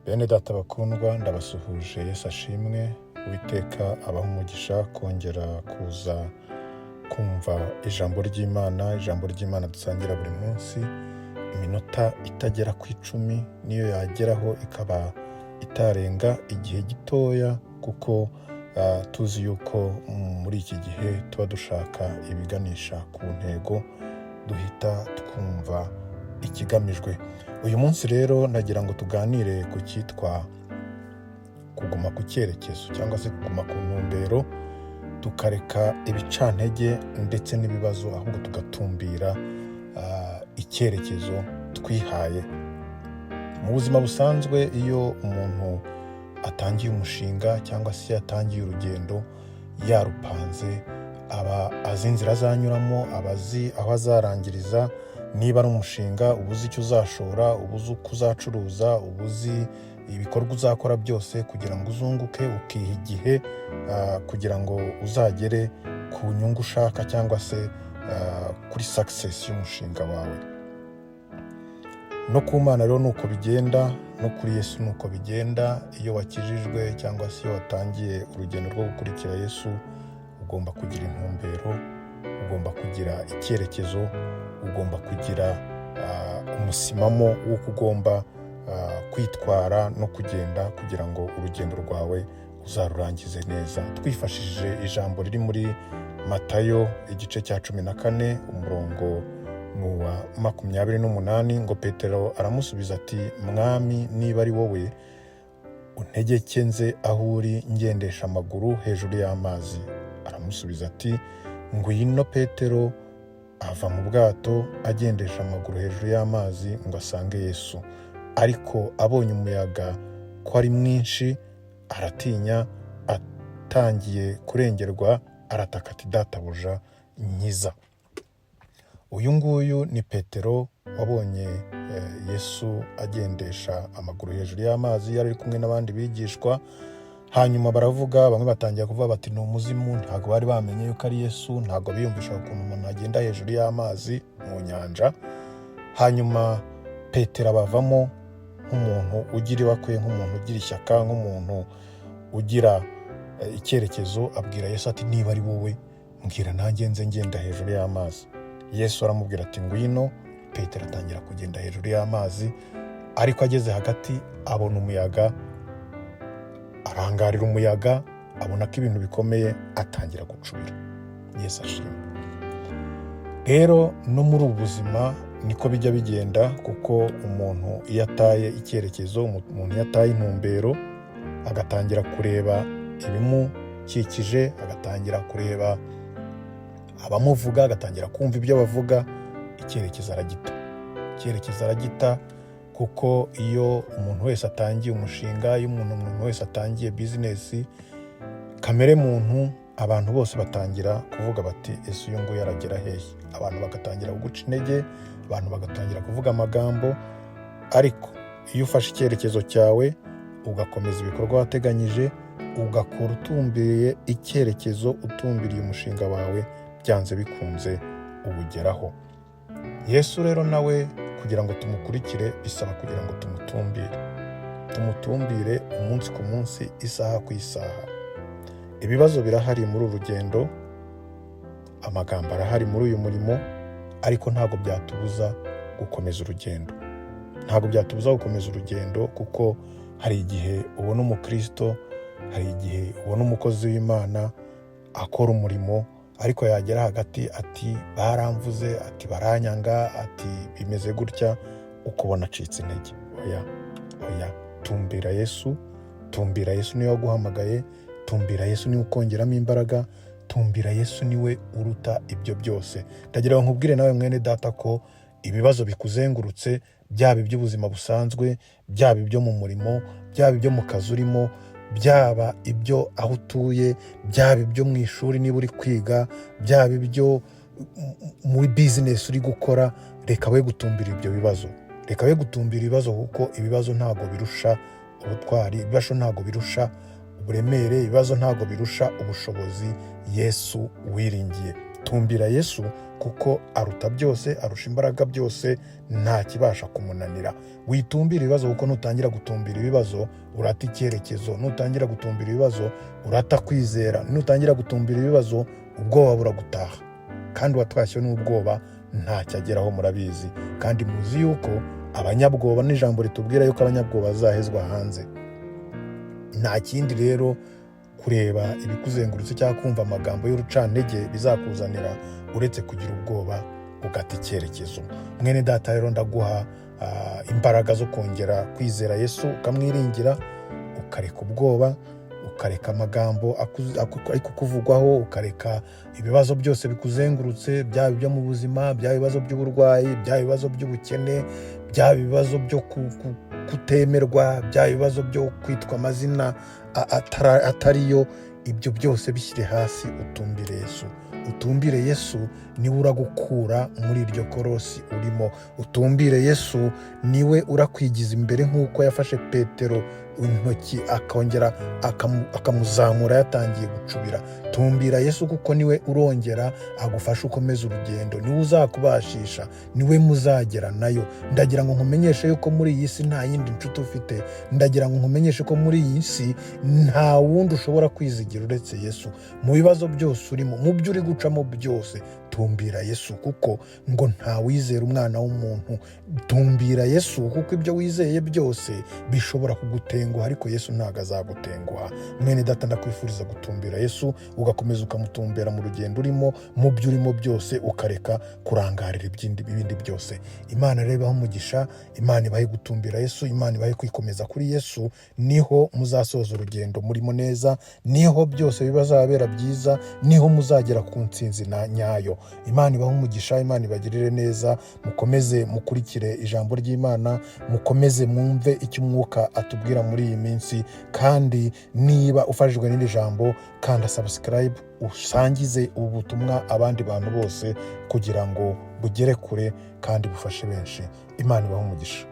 Bene data bakundwa, ndabasuhuje. Yesu ashimwe. Uwiteka abaha umugisha kongera kuza kumva ijambo ry'Imana, ijambo ry'Imana dusangira buri munsi, iminota itagera ku 10, niyo yageraho ikaba itarenga igihe gitoya, kuko tuzi yuko muri iki gihe tuba dushaka ibiganisha ku ntego, duhita twumva ikigamijwe. Uyu munsi rero nagira ngo tuganire ku cyitwa kuguma ku cyerekezo cyangwa se kuguma ku ntumbero, tukareka ibicantege ndetse n'ibibazo, ahubwo tugatumbira icyerekezo twihaye. Mu buzima busanzwe, iyo umuntu atangiye umushinga cyangwa se yatangiye urugendo yarupanze, aba azi inzira azanyuramo, aba azi aho azarangiriza. Niba ari umushinga, uba uzi icyo uzashora, uba uzi uko uzacuruza, uba uzi ibikorwa uzakora byose kugira ngo uzunguke, ukiha igihe kugira ngo uzagere ku nyungu ushaka cyangwa se kuri success y'umushinga wawe. No ku Mana rero ni uko bigenda, no kuri Yesu ni uko bigenda. Iyo wakijijwe cyangwa se iyo watangiye urugendo rwo gukurikira Yesu, ugomba kugira intumbero, ugomba kugira icyerekezo, ugomba kugira umusimamo w'uko ugomba kwitwara no kugenda kugira ngo urugendo rwawe uzarurangize neza. Twifashishije ijambo riri muri Matayo igice cya 14, umurongo ni uwa 28, ngo: "Petero aramusubiza ati: 'Mwami, niba ari wowe, untegeke nze aho uri ngendesha amaguru hejuru y'amazi.' Aramusubiza ati: 'Ngwino.' Petero ava mu bwato agendesha amaguru hejuru y'amazi ngo asange Yesu. Ariko abonye umuyaga ko ari mwinshi, aratinya, atangiye kurengerwa, arataka ati: 'Databuja, nkiza.'" Uyu nguyu ni Petero wabonye Yesu agendesha amaguru hejuru y'amazi, yari ari kumwe n'abandi bigishwa. Hanyuma baravuga, bamwe batangira kuvuga bati: "Ni umuzimu." Ntabwo bari bamenye yuko ari Yesu, ntabwo biyumvishaga ukuntu umuntu agenda hejuru y'amazi mu nyanja. Hanyuma Petero abavamo nk'umuntu ugira ibakwe, nk'umuntu ugira ishyaka, nk'umuntu ugira icyerekezo, abwira Yesu ati: "Niba ari wowe, mbwira nanjye nze ngenda hejuru y'amazi." Yesu aramubwira ati: "Ngwino." Petero atangira kugenda hejuru y'amazi, ariko ageze hagati abona umuyaga, arangarira umuyaga, abona ko ibintu bikomeye, atangira gucubira. Yesu ashimwe. Rero no muri ubu buzima niko bijya bigenda, kuko umuntu iyo ataye icyerekezo, umuntu iyo ataye intumbero, agatangira kureba ibimukikije, agatangira kureba abamuvuga, agatangira kumva ibyo bavuga, icyerekezo aragita. Icyerekezo aragita, kuko iyo umuntu wese atangiye umushinga, iyo umuntu wese atangiye bizinesi, kamere muntu, abantu bose batangira kuvuga bati: "Ese uyu nguyu aragera hehe?" Abantu bagatangira kuguca intege, abantu bagatangira kuvuga amagambo. Ariko iyo ufashe icyerekezo cyawe, ugakomeza ibikorwa wateganyije, ugakora utumbiriye icyerekezo, utumbiriye umushinga wawe, byanze bikunze uwugeraho. Yesu rero nawe, kugira ngo tumukurikire, bisaba kugira ngo tumutumbire, tumutumbire umunsi ku munsi, isaha ku isaha. Ibibazo birahari muri uru rugendo, amagambo arahari muri uyu murimo, ariko ntabwo byatubuza gukomeza urugendo. Ntabwo byatubuza gukomeza urugendo, kuko hari igihe ubona umukristo, hari igihe ubona umukozi w'Imana akora umurimo, ariko yagera hagati ati: "Baramvuze," ati: "Baranyanga," ati: "Bimeze gutya," ukubona acitse intege. Oya, oya, tumbira Yesu, tumbira Yesu, niwe waguhamagaye. Tumbira Yesu, niwe ukongeramo imbaraga. Tumbira Yesu, niwe uruta ibyo byose. Ndagira ngo nkubwire nawe mwene data ko ibibazo bikuzengurutse, byaba iby'ubuzima busanzwe, byaba ibyo mu murimo, byaba ibyo mu kazi urimo, byaba ibyo aho utuye, byaba ibyo mu ishuri niba uri kwiga, byaba ibyo muri bizinesi uri gukora, reka we gutumbira ibyo bibazo. Reka we gutumbira ibibazo, kuko ibibazo ntabwo birusha ubutwari, ibibazo ntabwo birusha uburemere, ibibazo ntabwo birusha ubushobozi Yesu wiringiye. Tumbira Yesu. Tumbira Yesu kuko aruta byose, arusha imbaraga byose, nta kibasha kumunanira. Witumbira ibibazo, kuko nutangira gutumbira ibibazo urata icyerekezo, nutangira gutumbira ibibazo urata kwizera, nutangira gutumbira ibibazo ubwoba buragutaha, kandi uwatashye n'ubwoba ntacyo ageraho. Murabizi kandi muzi yuko abanyabwoba, n'ijambo ritubwira yuko abanyabwoba bazahezwa hanze. Nta kindi rero kureba ibikuzengurutse cyangwa kumva amagambo y'urucantege bizakuzanira uretse kugira ubwoba, ugata icyerekezo. Mwene data, rero ndaguha imbaraga zo kongera kwizera Yesu, ukamwiringira, ukareka ubwoba, ukareka amagambo ari kukuvugwaho, ukareka ibibazo byose bikuzengurutse, byaba ibyo mu buzima, byaba ibibazo by'uburwayi, byaba ibibazo by'ubukene, byaba ibibazo byo kutemerwa, byaba ibibazo byo kwitwa amazina atariyo. Ibyo byose bishyire hasi, utumbire Yesu. Utumbire Yesu, niwe uragukura muri iryo korosi urimo. Utumbire Yesu, niwe urakwigiza imbere nk'uko yafashe Petero intoki akongera akamuzamura yatangiye gucubira. Tumbira Yesu kuko niwe urongera agufasha ukomeza urugendo, niwe uzakubashisha, niwe muzagera nayo. Ndagira ngo nkumenyeshe yuko muri iyi si nta yindi nshuti ufite. Ndagira ngo nkumenyeshe ko muri iyi si nta wundi ushobora kwizigira uretse Yesu. Mu bibazo byose urimo, mu byo uri gucamo byose, tumbira Yesu, kuko ngo ntawizera umwana w'umuntu. Tumbira Yesu kuko ibyo wizeye byose bishobora kugutenguha, ariko Yesu ntabwo azagutenguha. Mwene data, ndakwifuriza gutumbira Yesu, ugakomeza ukamutumbera mu rugendo urimo, mu byo urimo byose, ukareka kurangarira ibindi byose. Imana rero ibahe umugisha, Imana ibahe gutumbira Yesu, Imana ibahe kwikomeza kuri Yesu. Niho muzasoza urugendo murimo neza, niho byose bizabera byiza, niho muzagera ku ntsinzi na nyayo. Imana ibahe umugisha, Imana ibagirire neza. Mukomeze mukurikire ijambo ry'Imana, mukomeze mwumve icyo Umwuka atubwira muri iyi minsi. Kandi niba ufashijwe n'iri jambo, kanda subscribe, usangize ubu butumwa abandi bantu bose kugira ngo bugere kure kandi bufashe benshi. Imana ibahe umugisha.